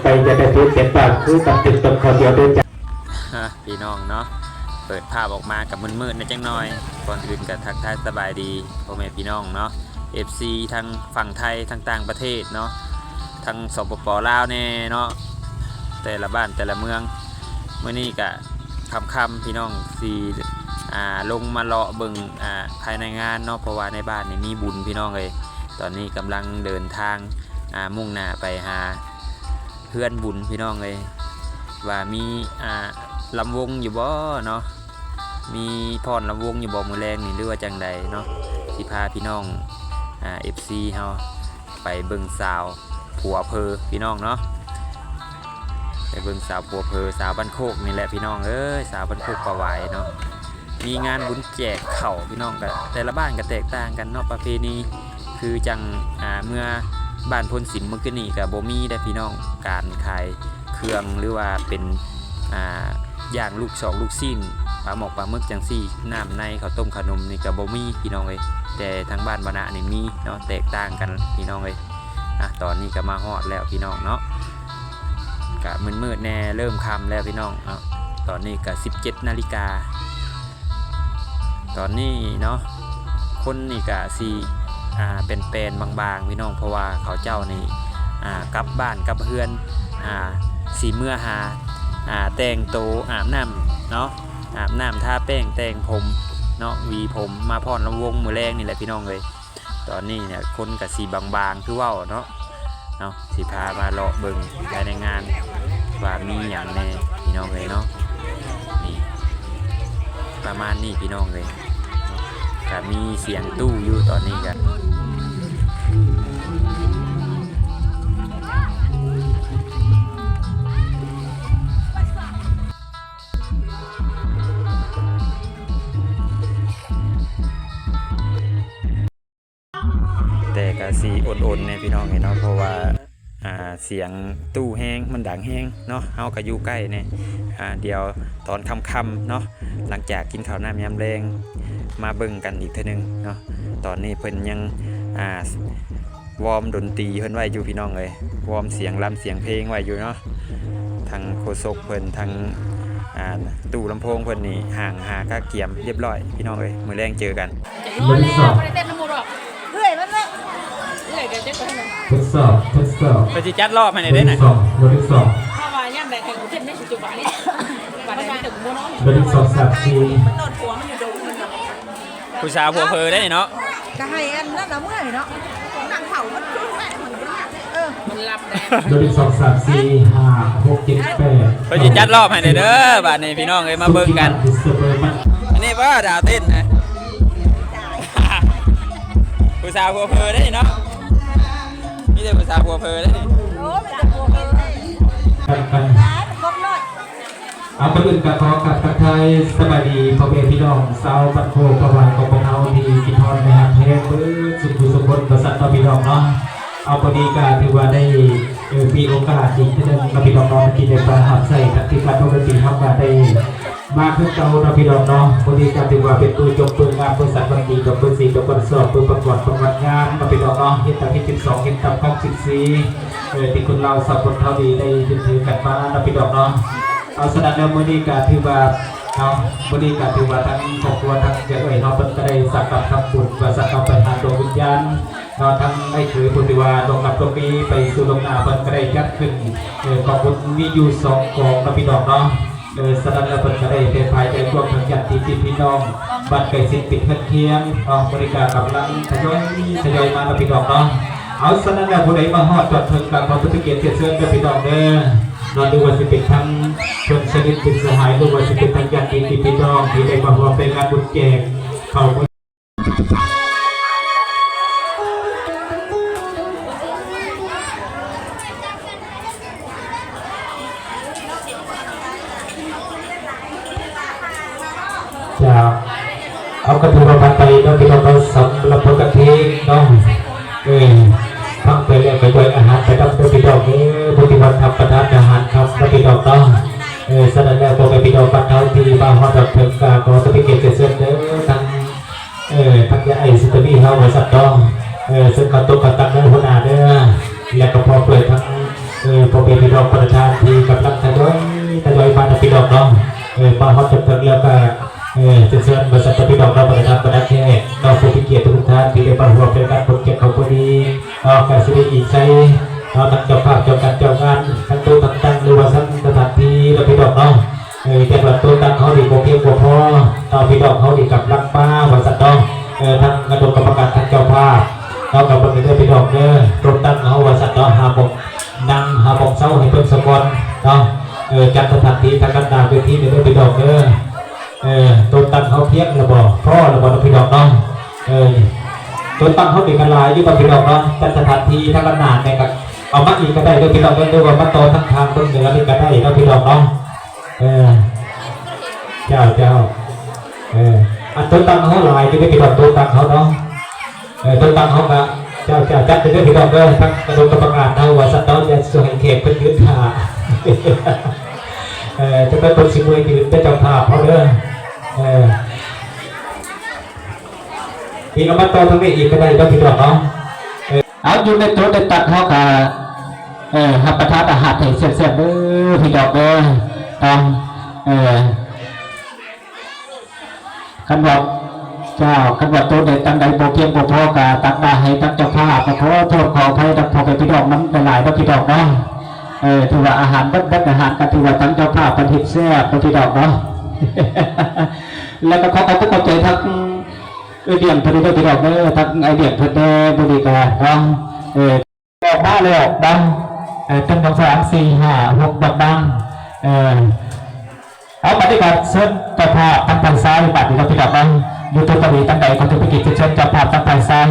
ໄປຈະໄດ້ຖືເຕັມປາກຄືກັບເຕັມຕົ້ນເຂົ້າດຽວເດີຈ້າ. ພີ່ນ້ອງເນາະ ເປີດພາບອອກມາກໍມືດໆແດ່ຈັກໜ່ອຍ. ກ່ອນອື່ນກໍທັກທາຍສະບາຍດີພໍ່ແມ່ພີ່ນ້ອງເນາະ ເອັຟຊີ ທັງຝັ່ງໄທ ທັງຕ່າງປະເທດເນາະ ທັງ ສປປ ລາວແດ່ເນາະ ແຕ່ລະບ້ານແຕ່ລະເມືອງ. ມື້ນີ້ກະຄ່ຳໆ ພີ່ນ້ອງ ຊິ ອ່າ ລົງມາເລາະເບິ່ງ ອ່າ ພາຍໃນງານເນາະ ເພາະວ່າໃນບ້ານນີ້ມີບຸນ ພີ່ນ້ອງເອີຍ. ຕອນນີ້ກຳລັງເດີນທາງ ອ່າ ມຸ່ງໜ້າໄປຫາເຮືອນບຸນ ພີ່ນ້ອງເອີຍ ວ່າມີ ອ່າ ລຳວົງຢູ່ບໍ່ເນາະ ມີຟ້ອນລຳວົງຢູ່ບໍ່ມື້ແລງນີ້ ຫຼືວ່າຈັ່ງໃດເນາະ. ຊິພາພີ່ນ້ອງ ອ່າ ເອັຟຊີ ເຮົາໄປເບິ່ງສາວຜົວເພີ ພີ່ນ້ອງເນາະ ໄປເບິ່ງສາວຜົວເພີ ສາວບ້ານໂຄກນີ້ແຫຼະ ພີ່ນ້ອງເອີຍ ສາວບ້ານໂຄກປາຫວາຍເນາະ. ມີງານບຸນແຈກເຂົ້າ ພີ່ນ້ອງ ກະແຕ່ລະບ້ານກະແຕກຕ່າງກັນເນາະ ປະເພນີ ຄືຈັ່ງ ອ່າ ເມື່ອບ້ານໂພນສິມມື້ກີ້ນີ້ກະບໍ່ມີເດ້ ພີ່ນ້ອງ ການຂາຍເຄື່ອງ ຫຼືວ່າເປັນ ອ່າ ຢ່າງລູກຊອກລູກຊີ້ນ ປາໝອກປາໝຶກຈັ່ງຊີ້ ນ້ຳໃນ ເຂົ້າຕົ້ມເຂົ້າໜົມນີ້ກະບໍ່ມີ ພີ່ນ້ອງເອີຍ. ແຕ່ທາງບ້ານວານະນີ້ມີເນາະ ແຕກຕ່າງກັນ ພີ່ນ້ອງເອີຍ. ອ່ະ ຕອນນີ້ກະມາຮອດແລ້ວ ພີ່ນ້ອງເນາະ ກະມືດໆແດ່ ເລີ່ມຄ່ຳແລ້ວ ພີ່ນ້ອງເນາະ. ຕອນນີ້ກະສິບເຈັດນາລິກາ ຕອນນີ້ເນາະ ຄົນນີ້ກະຊິ ອ່າ ແປນໆບາງໆ ພີ່ນ້ອງ ເພາະວ່າເຂົາເຈົ້ານີ້ ອ່າ ກັບບ້ານກັບເຮືອນ ອ່າ ຊິເມືອຫາ ອ່າ ແຕ່ງໂຕ ອາບນ້ຳເນາະ ອາບນ້ຳ ທາແປ້ງ ແຕ່ງຜົມເນາະ ຫວີຜົມ ມາຟ້ອນລຳວົງມື້ແລງນີ້ແຫຼະ ພີ່ນ້ອງເອີຍ. ຕອນນີ້ເນຍ ຄົນກະຊິບາງໆ ຄືເວົ້າເນາະ ເນາະ ຊິພາມາເລາະເບິ່ງພາຍໃນງານວ່າມີຫຍັງແດ່ ພີ່ນ້ອງເອີຍເນາະ. ນີ້ ປະມານນີ້ ພີ່ນ້ອງເອີຍ ກະມີສຽງຕູ້ຢູ່ຕອນນີ້ກະ ແຕ່ກະຊິອົນໆແດ່ພີ່ນ້ອງເອີຍເນາະ ເພາະວ່າ ອ່າ ສຽງຕູ້ແຮງ ມັນດັງແຮງເນາະ ເຮົາກະຢູ່ໃກ້ແດ່. ອ່າ ດຽວຕອນຄ່ຳໆເນາະ ຫຼັງຈາກກິນເຂົ້ານ້ຳຍາມແລງ ມາເບິ່ງກັນອີກເທື່ອໜຶ່ງເນາະ. ຕອນນີ້ເພິ່ນຍັງ ອ່າ ວອມດົນຕີເພິ່ນໄວ້ຢູ່ ພີ່ນ້ອງເອີຍ ວອມສຽງລຳສຽງເພງໄວ້ຢູ່ເນາະ. ທັງໂຄສົກເພິ່ນ ທັງ ອ່າ ຕູ້ລຳໂພງເພິ່ນນີ້ ຫາງຫາກະກຽມລຽບຮ້ອຍ ພີ່ນ້ອງເອີຍ ມື້ແລງເຈີກັນ. ໂມເດລສອງ ເອື້ອຍມັນເນາະ ເອື້ອຍກໍເຈັບໄປນະ ທົດສອບ ທົດສອບ ເພິ່ນຊິຈັດລອບໃຫ້ແດ່ເດ້ນະ ໂມເດລສອງ ໂມເດລສອງ ເພາະວ່າຍາມໃດໃຫ້ກູເຮັດໃນປັດຈຸບັນນີ້ ບັດນີ້ມີແຕ່ກູບໍ່ນອນ ໂມເດລສອງ ສາມ ສີ່ ມັນນອນຜົວມັນຢູ່ດົງມັນນະ ຜູ້ສາວຜົວເພີໄດ້ເນາະ ກໍໃຫ້ອັນນັ້ນລະເມື່ອຍເນາະ ນັ່ງເຝົ້າມັນຄືແມ່ນມັນ ເອີ ມັນຫຼັບແລ້ວ ໂດຍ ໜຶ່ງ ສອງ ສາມ ສີ່ ຫ້າ ຫົກ ເຈັດ ແປດ ເພິ່ນຊິຈັດລອບໃຫ້ແດ່ເດີ ບາດນີ້ພີ່ນ້ອງເອີຍ ມາເບິ່ງກັນ ອັນນີ້ບໍ່ດາວເຕັ້ນນະ ຜູ້ສາວຜົວເພີໄດ້ເນາະ ມີແຕ່ຜູ້ສາວຜົວເພີໄດ້ນີ້ ໂອ້ ມີແຕ່ຜົວເພີໄດ້ ກັນ ຄົບເລີຍ ເອົາ ກ່ອນອື່ນກໍຂໍກາບທັກທາຍສະບາຍດີພໍ່ແມ່ພີ່ນ້ອງຊາວບ້ານໂຄກປາຫວາຍຂອງພວກເຮົາທີ່ຄິດຮອດ ແລະ ຮັກແພງເບິດສູ່ຜູ້ສູ່ຄົນວ່າຊັ້ນເນາະ ພີ່ນ້ອງເນາະ. ເອົາ ມື້ນີ້ກໍຖືວ່າໄດ້ ເອີ ມີໂອກາດອີກເທື່ອໜຶ່ງເນາະ ພີ່ນ້ອງເນາະ ທີ່ໄດ້ມາຮັບໃຊ້ທາງທີມງານວົງດົນຕີເຮົາກໍໄດ້ມາຄືເກົ່າເນາະ ພີ່ນ້ອງເນາະ. ມື້ນີ້ກໍຖືວ່າເປັນມື້ຈົບມື້ງາມ ມື້ສັນວັນດີດອກ ມື້ສີດອກວັນຊອກ ມື້ປະກອບດອກວັນງາມເນາະ ພີ່ນ້ອງເນາະ. ເຮັດຕາມທີສິບສອງ ເຮັດຕາມຄອງສິບສີ່ ເອີ ທີ່ຄົນລາວສາກົນເຮົານີ້ໄດ້ຍຶດຖືກັນມາເນາະ ພີ່ນ້ອງເນາະ. ເອົາ ສະນັ້ນແລ້ວ ມື້ນີ້ກະຖືວ່າເນາະ ມື້ນີ້ກະຖືວ່າທັງຄອບຄົວ ທັງເອື້ອຍເຮົາເພິ່ນກະໄດ້ສັກການທຳບຸນ ວ່າສັກການໄປຫາດວງວິນຍານເນາະ ທັງອ້າຍເຂີຍຜູ້ທີ່ວ່າລ່ວງລັບໂລກນີ້ໄປສູ່ໂລກໜ້າ ເພິ່ນກະໄດ້ຈັດຂຶ້ນ ເອີ ກອງບຸນມີຢູ່ສອງກອງເນາະ ພີ່ນ້ອງເນາະ. ເອີ ສະນັ້ນແລ້ວເພິ່ນກະໄດ້ແຜ່ພາຍໃຈລວມທັງຍາດຕິພີ່ນ້ອງ ບ້ານໃກ້ຊິດຕິດເຮືອນຄຽງເນາະ ມື້ນີ້ກະກຳລັງທະຍອຍ ທະຍອຍມາເນາະ ພີ່ນ້ອງເນາະ. ເອົາ ສະນັ້ນແລ້ວ ຜູ້ໃດມາຮອດຈອດເຖິງກະຂໍເປັນກຽດເຊີນເດີ ພີ່ນ້ອງເດີ ເນາະ ຫຼືວ່າຊິເປັນທັງເພື່ອນສະໜິດມິດສະຫາຍ ຫຼືວ່າຊິເປັນທັງຍາດຕິພີ່ນ້ອງທີ່ໄດ້ມາຮ່ວມໃນງານບຸນແຈກເຂົ້າມື້ ເຈົ້າ ເອົາ ກໍຖືວ່າຜ່ານໄປເນາະ ພີ່ນ້ອງເນາະ ສຳລັບບຸນກະຖິນເນາະ ເອີ ຟັງໄປແລ້ວກໍຢ່ອຍອາຫານໄປນຳເດີ ພີ່ນ້ອງເດີ ຜູ້ທີ່ວ່າຮັບປະທານອາຫານຄ່ຳເນາະ ພີ່ນ້ອງເນາະ. ເອີ ສະນັ້ນແລ້ວ ພໍ່ແມ່ພີ່ນ້ອງບ້ານເຮົາທີ່ມາຮອດຮອດເຖິງ ກໍຂໍສະເປັນກຽດເຊີນເດີ ທັງ ເອີ ທັງຍາໄອສະຕະວີເຮົາວ່າຊັ້ນເນາະ ເອີ ເຊິ່ງເຂົ້າຕົກເຂົ້າຕັກເດີ ຫົວໜ້າເດີ. ແລະກໍພ້ອມດ້ວຍທັງ ເອີ ພໍ່ແມ່ພີ່ນ້ອງປະຊາຊົນທີ່ກຳລັງທະຍອຍ ທະຍອຍມານຳພີ່ນ້ອງເນາະ ເອີ ມາຮອດຈົນເຖິງແລ້ວກໍ ເອີ ເຊີນ ເຊີນ ວ່າຊັ້ນເນາະພີ່ນ້ອງເນາະ ປະທານບັນດາແຂກເນາະ ຜູ້ມີກຽດທຸກທ່ານທີ່ໄດ້ມາຮ່ວມໃນງານບຸນກຽດຂອງມື້ນີ້ເນາະ ກໍຊິໄດ້ອີງໃສ່ເນາະ ທັງເຈົ້າພາບ ເຈົ້າການ ເຈົ້າງານ ທັງໂຕະ ທັງຕັ່ງ ຫຼືວ່າຊັ້ນສະຖານທີ່ເນາະພີ່ນ້ອງເນາະ. ເອີ ແຕ່ວ່າໂຕະຕັ່ງເຮົານີ້ບໍ່ພຽງບໍ່ພໍເນາະ ພີ່ນ້ອງເຮົານີ້ກຳລັງມາວ່າຊັ້ນເນາະ ເອີ ທັງຄະນະກຳມະການ ທັງເຈົ້າພາບເນາະ ກໍເບິ່ງເດີພີ່ນ້ອງເດີ ໂຕະຕັ່ງເຮົາວ່າຊັ້ນເນາະ ຫາໝ່ອງນັ່ງ ຫາໝ່ອງເຊົາໃຫ້ເພິ່ນສາກ່ອນເນາະ ເອີ ຈັດສະຖານທີ່ທາງດ້ານໜ້າເວທີເດີພີ່ນ້ອງເດີ ເອີ ໂຕະຕັ່ງເຮົາພຽງແລ້ວບໍ່ ພໍແລ້ວບໍ່ເນາະພີ່ນ້ອງເນາະ ເອີ ໂຕະຕັ່ງເຮົານີ້ກໍຫຼາຍຢູ່ເນາະພີ່ນ້ອງເນາະ ຈັດສະຖານທີ່ທາງດ້ານໜ້າແດ່ກໍເອົາມາອີກກໍໄດ້ເດີພີ່ນ້ອງເດີ ຫຼືວ່າມາຕໍ່ທາງທາງເບື້ອງເໜືອນີ້ກໍໄດ້ເນາະພີ່ນ້ອງເນາະ. ເອີ ເຈົ້າ ເຈົ້າ ເອີ ອັນໂຕະຕັ່ງເຮົາຫຼາຍຢູ່ເດ້ພີ່ນ້ອງ ໂຕະຕັ່ງເຮົາເນາະ ເອີ ໂຕະຕັ່ງເຮົາກະ ເຈົ້າ ເຈົ້າ ຈັດເດີພີ່ນ້ອງເດີ ທາງຄະນະກຳມະການເຮົາວ່າຊັ້ນເນາະ ຢ່າຊິໃຫ້ແຂກເພິ່ນຢືນຖ້າ ເອີ ຈັກໜ້ອຍເພິ່ນຊິເມື່ອຍຢືນເດີ ເຈົ້າພາບເຮົາເດີ ເອີ ນີ້ເອົາມາຕໍ່ທາງນີ້ອີກກໍໄດ້ເນາະພີ່ນ້ອງເນາະ ເອີ ເອົາ ຢູ່ໃນໂຕະໃນຕັ່ງເຮົາກະ ເອີ ຮັບປະທານອາຫານໃຫ້ແຊບໆເດີພີ່ນ້ອງເດີ ຕ້ອງ ເອີ ຄັນວ່າ ເຈົ້າ ຄັນວ່າໂຕະໃດຕັ່ງໃດບໍ່ພຽງບໍ່ພໍກະຕັກມາໃຫ້ທາງເຈົ້າພາບ ກໍຂໍໂທດຂໍອະໄພນຳພໍ່ແມ່ພີ່ນ້ອງນຳຫຼາຍໆເນາະພີ່ນ້ອງເນາະ ເອີ ຖືວ່າອາຫານເບິດ ເບິດອາຫານກໍຖືວ່າທາງເຈົ້າພາບເພິ່ນເຮັດແຊບເນາະພີ່ນ້ອງເນາະ ແລ້ວກໍຂໍຂອບຄຸນຂອບໃຈທາງ ເອື້ອຍລ້ຽງເພິ່ນເດີພີ່ນ້ອງເດີ ທັງອ້າຍລ້ຽງເພິ່ນເດີ ມື້ນີ້ກໍເນາະ ເອີ ອອກມາແລ້ວເນາະ ເອີ ເປັນດອກສາມ ສີ່ ຫ້າ ຫົກ ດອກນາງ ເອີ ເອົາ ບັດນີ້ກໍເຊີນເຈົ້າພາບທາງຝ່າຍຊ້າຍ ບັດນີ້ເນາະພີ່ນ້ອງເນາະ ຢູ່ຕົງນີ້ທາງໃດ ຂໍເຊີນເຈົ້າພາບທາງຝ່າຍຊ້າຍ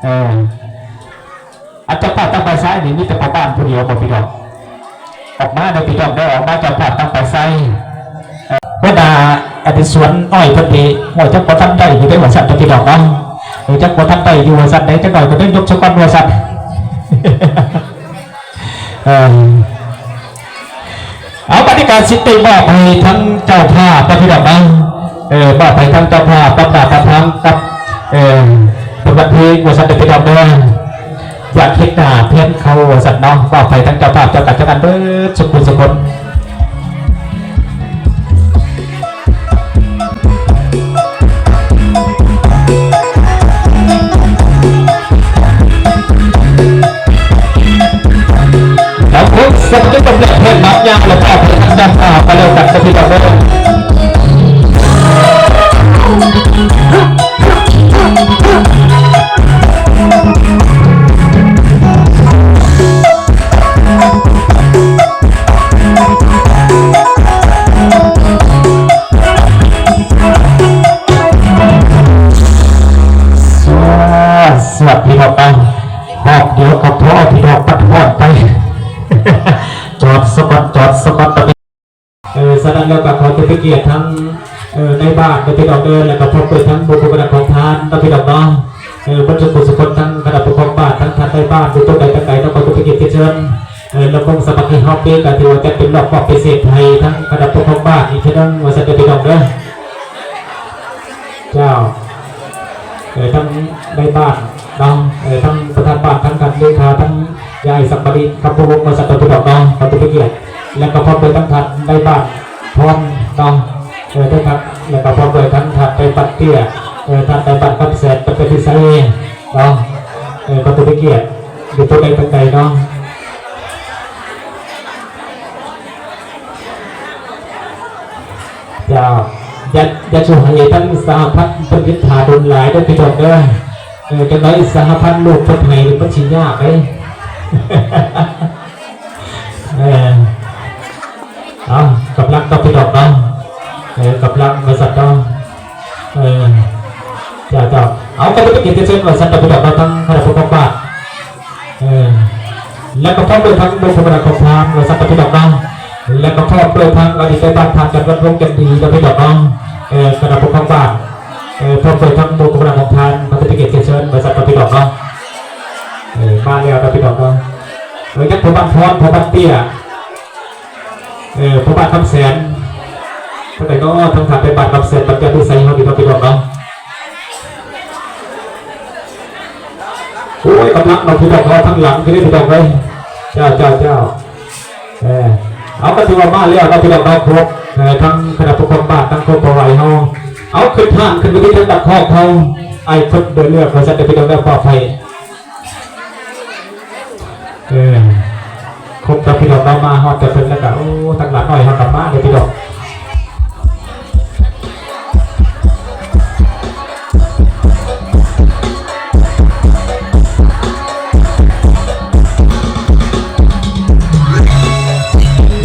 ເອີ ອັນເຈົ້າພາບທາງຝ່າຍຊ້າຍນີ້ມີແຕ່ພໍ່ບ້ານຜູ້ດຽວບໍ່ພີ່ນ້ອງ? ອອກມາເດີພີ່ນ້ອງເດີ ອອກມາເຈົ້າພາບທາງຝ່າຍຊ້າຍ ເອີ ຫົວໜ້າອະດິສວນນ້ອຍເພິ່ນນີ້ ໂອ້ຍ ຈັກບໍ່ທັນໄດ້ຢູ່ເດ້ວ່າຊັ້ນເດີພີ່ນ້ອງເນາະ ເອີ ຈັກບໍ່ທັນໄດ້ຢູ່ວ່າຊັ້ນເດ້ ຈັກໜ້ອຍກໍໄດ້ຍົກສາກ່ອນວ່າຊັ້ນ ເອີ ເອົາ ບັດນີ້ກະຊິໄດ້ມອບໃຫ້ທາງເຈົ້າພາບເນາະພີ່ນ້ອງເນາະ ເອີ ມອບໃຫ້ທາງເຈົ້າພາບ ກັບໜ້າກັບທາງກັບ ເອີ ເປັນວັນເພງວ່າຊັ້ນເດີພີ່ນ້ອງເດີ ຢາກເຫັນໜ້າແຟນເຂົາວ່າຊັ້ນເນາະ ມອບໃຫ້ທາງເຈົ້າພາບເຈົ້າການຈັດງານເບິດສຸກຜູ້ສຸກຄົນ. ແລ້ວພົບກັນໃນຕຳແໜ່ງເພິ່ນບາດຍາມ ແລ້ວກໍເພິ່ນທຳການ ອ່າ ກໍແລ້ວກັນເດີພີ່ນ້ອງເດີ. ສວດ ສວດ ພີ່ນ້ອງເອີຍ ຮອບດຽວກໍພໍ ພີ່ນ້ອງ ປັດຮອດໄປ ຈອດສະກ່ອນ ຈອດສະກ່ອນ. ເອີ ສະນັ້ນແລ້ວກໍຂໍເປັນກຽດທັງ ເອີ ນາຍບ້ານເນາະ ພີ່ນ້ອງເອີຍ ແລ້ວກໍພ້ອມດ້ວຍທັງໝູ່ພວກຄະນະຂອງທ່ານເນາະ ພີ່ນ້ອງເນາະ ເອີ ເບິດທຸກຜູ້ທຸກຄົນ ທັງຄະນະປົກຄອງບ້ານ ທັງທ່ານນາຍບ້ານ ຢູ່ຕົງໃດທາງໃດເນາະ ຂໍເປັນກຽດເຊີນ ເອີ ລຳວົງສາມັກຄີຮອບນີ້ກໍຖືວ່າຈັດເປັນຮອບພິເສດໃຫ້ທັງຄະນະປົກຄອງບ້ານອີກເທື່ອໜຶ່ງວ່າຊັ້ນເດີ ພີ່ນ້ອງເດີ ເຈົ້າ. ເອີ ທັງນາຍບ້ານເນາະ ເອີ ທັງປະທານບ້ານ ທັງທ່ານເລຂາ ທັງຍາຍສັກມະລີ ຄຳພົງ ວ່າຊັ້ນເນາະ ພີ່ນ້ອງເນາະ ຂໍເປັນກຽດ ແລະກໍພ້ອມດ້ວຍທັງທ່ານນາຍບ້ານພອນເນາະ ເອີ ໄດ້ທັງ ແລະກໍພ້ອມດ້ວຍທັງທ່ານນາຍບ້ານເຕ້ຍ ເອີ ທ່ານນາຍບ້ານຄຳແສນ ປະເພນີໄຊເນາະ ເອີ ຂໍເປັນກຽດ ຢູ່ຕົງໃດທາງໃດເນາະ. ເຈົ້າ ຢ່າ ຢ່າສູ່ໃຫ້ທາງສະຫະພັນເພິ່ນນິນທາດົນຫຼາຍເດີພີ່ນ້ອງເດີ ເອີ ຈັກໜ້ອຍສະຫະພັນລູກເພິ່ນໃຫ້ມັນຊິຍາກເດ້ ເອີ ເອົາ ກຳລັງກໍພີ່ນ້ອງເນາະ ເອີ ກຳລັງວ່າຊັ້ນເນາະ ເອີ ເຈົ້າ ເຈົ້າ ເອົາ ກໍເປັນກຽດເຊີນວ່າຊັ້ນເນາະ ພີ່ນ້ອງເນາະ ທາງຄະນະປົກຄອງບ້ານ ເອີ ແລະກໍພ້ອມດ້ວຍທັງໝູ່ຄະນະຂອງທ່ານ ວ່າຊັ້ນເນາະ ພີ່ນ້ອງເນາະ ແລະກໍພ້ອມດ້ວຍທັງອະດີດນາຍບ້ານທ່ານ ຈັນວັນ ວົງຈັນດີເນາະ ພີ່ນ້ອງເນາະ ເອີ ຄະນະປົກຄອງບ້ານ ເອີ ພ້ອມດ້ວຍທັງໝູ່ຄະນະຂອງທ່ານ ຂໍເປັນກຽດເຊີນວ່າຊັ້ນເນາະ ພີ່ນ້ອງເນາະ ເອີ ມາແລ້ວເນາະ ພີ່ນ້ອງເນາະ ເອີ ຍັງພໍ່ບ້ານພອນ ພໍ່ບ້ານເຕ້ຍ ເອີ ພໍ່ບ້ານຄຳແສນ ທາງໃດເນາະ ທາງທ່ານໄປບ້ານຄຳແສນ ປັນຍາພິໄສເຮົານີ້ເນາະ ພີ່ນ້ອງເນາະ ເອີ ໂອ້ຍ ກຳລັງເນາະ ພີ່ນ້ອງເນາະ ທາງຫຼັງຄືເດ້ ພີ່ນ້ອງເອີຍ. ເຈົ້າ ເຈົ້າ ເຈົ້າ ເອີ ເອົາ ກໍຖືວ່າມາແລ້ວເນາະ ພີ່ນ້ອງເນາະ ຄົບ ເອີ ທັງຄະນະປົກຄອງບ້ານ ທັງຄົບປະໄຫວເຮົາ. ເອົາ ຂຶ້ນທ່ານ ຂຶ້ນໄປທີ່ເທິງດັກຄອກເຮົາ ອ້າຍຄົນເດີເລືອກວ່າຊັ້ນເດີ ພີ່ນ້ອງເດີ ຂໍອະໄພ. ເອີ ຄົບກັບພີ່ນ້ອງເນາະ ມາຮອດແຕ່ເພິ່ນແລ້ວກະ ໂອ້ ທັງຫຼານນ້ອຍເຮົາກະມາເດີພີ່ນ້ອງ.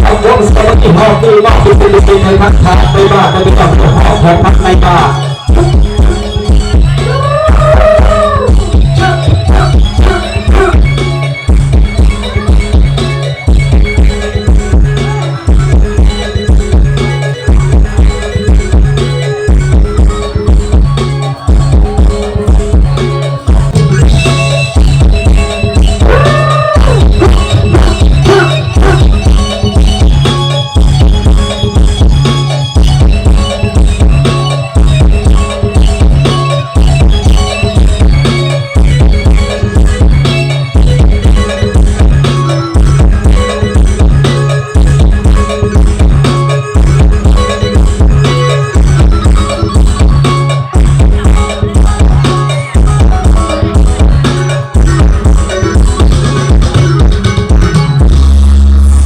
ເອົາ ວົງສະຫວັດດີຮອບນີ້ມາເປັນສິນປິນໃຫ້ທັງທາງໃນບ້ານ ແລະ ພີ່ນ້ອງຮອບຂອງທັງໃນບ້ານ.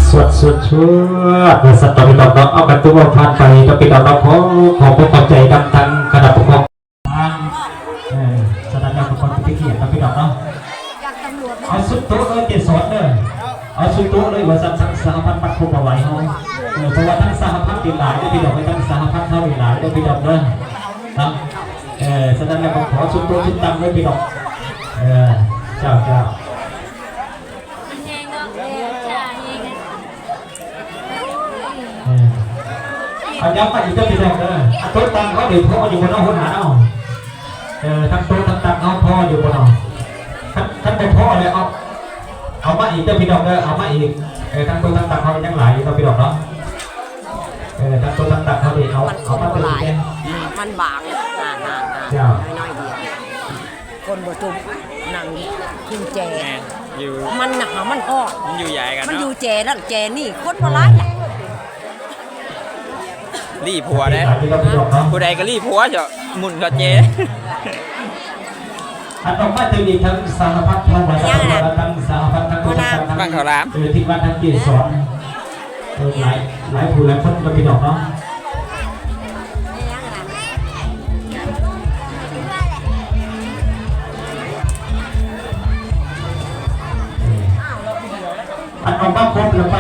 ສວດ ສວດ ສວດ ວ່າຊັ້ນເນາະ ພີ່ນ້ອງເນາະ. ເອົາ ກະຖືວ່າຜ່ານໄປເນາະ ພີ່ນ້ອງເນາະ. ຂໍ ຂອບອົກຂອບໃຈນຳທາງຄະນະປົກຄອງ ເອີ ສະນັ້ນແລ້ວກໍຂໍເປັນກຽດເນາະ ພີ່ນ້ອງເນາະ. ເອົາສຸດໂຕະເດີ ເຈສອນເດີ ເອົາສຸດໂຕະເລີຍວ່າຊັ້ນ ທັງສະຫະພັນບັດຄົບປະໄຫວເຮົາ. ເອີ ເພາະວ່າທັງສະຫະພັນນີ້ຫຼາຍເດີພີ່ນ້ອງເອີຍ ທັງສະຫະພັນເຮົານີ້ຫຼາຍເດີພີ່ນ້ອງເດີເນາະ. ເອີ ສະນັ້ນແລ້ວກໍຂໍສຸດໂຕະສຸດຕຳເດີພີ່ນ້ອງ. ເອີ ເຈົ້າ ເຈົ້າ. ເອີ ເອົາ ຍັບມາອີກເດີພີ່ນ້ອງເດີ. ອັນໂຕະຕັ່ງເຮົານີ້ພໍຢູ່ບໍ່ເນາະ ຫົວໜ້າເນາະ? ເອີ ທັງໂຕະທັງຕັ່ງເຮົາພໍຢູ່ບໍ່ເນາະ? ຄັນ ຄັນບໍ່ພໍແລ້ວ ເອົາ ເອົາມາອີກເດີພີ່ນ້ອງເດີ ເອົາມາອີກ. ເອີ ທັງໂຕະທັງຕັ່ງເຮົາຍັງຫຼາຍຢູ່ເນາະ ພີ່ນ້ອງເນາະ. ເອີ ທັງໂຕະທັງຕັ່ງເຮົານີ້ ເອົາ ມັນ ເອົາມາເຕີມອີກແດ່. ມັນບາງ ອ່າ ອ່າ ອ່າ ເຈົ້າ ນ້ອຍໆດຽວ. ຄົນບໍ່ຈຸມ ນັ່ງກິນແຈ. ແມ່ນ ຢູ່ ມັນໜາວ ມັນຮ້ອນ ມັນຢູ່ໃຫຍ່ກັນ ມັນເນາະ ຢູ່ແຈນັ້ນແຈນີ້ ຄົນບໍ່ຫຼາຍ. ລີ້ຜົວເດ້ ຜູ້ໃດກໍລີ້ຜົວເຈາະ ໝຸ່ນເຂົ້າເຈ. ອັນອອກມາເຖິງອີກທັງສາລະພັດ ທັງສາລະພັດ ທັງ ເອີ ທີມງານທັງເກສອນ. ເອີ ຫຼາຍ ຫຼາຍຜູ້ຫຼາຍຄົນເນາະ ພີ່ນ້ອງເນາະ. ອັນອອກມາຄົບແລ້ວໄປ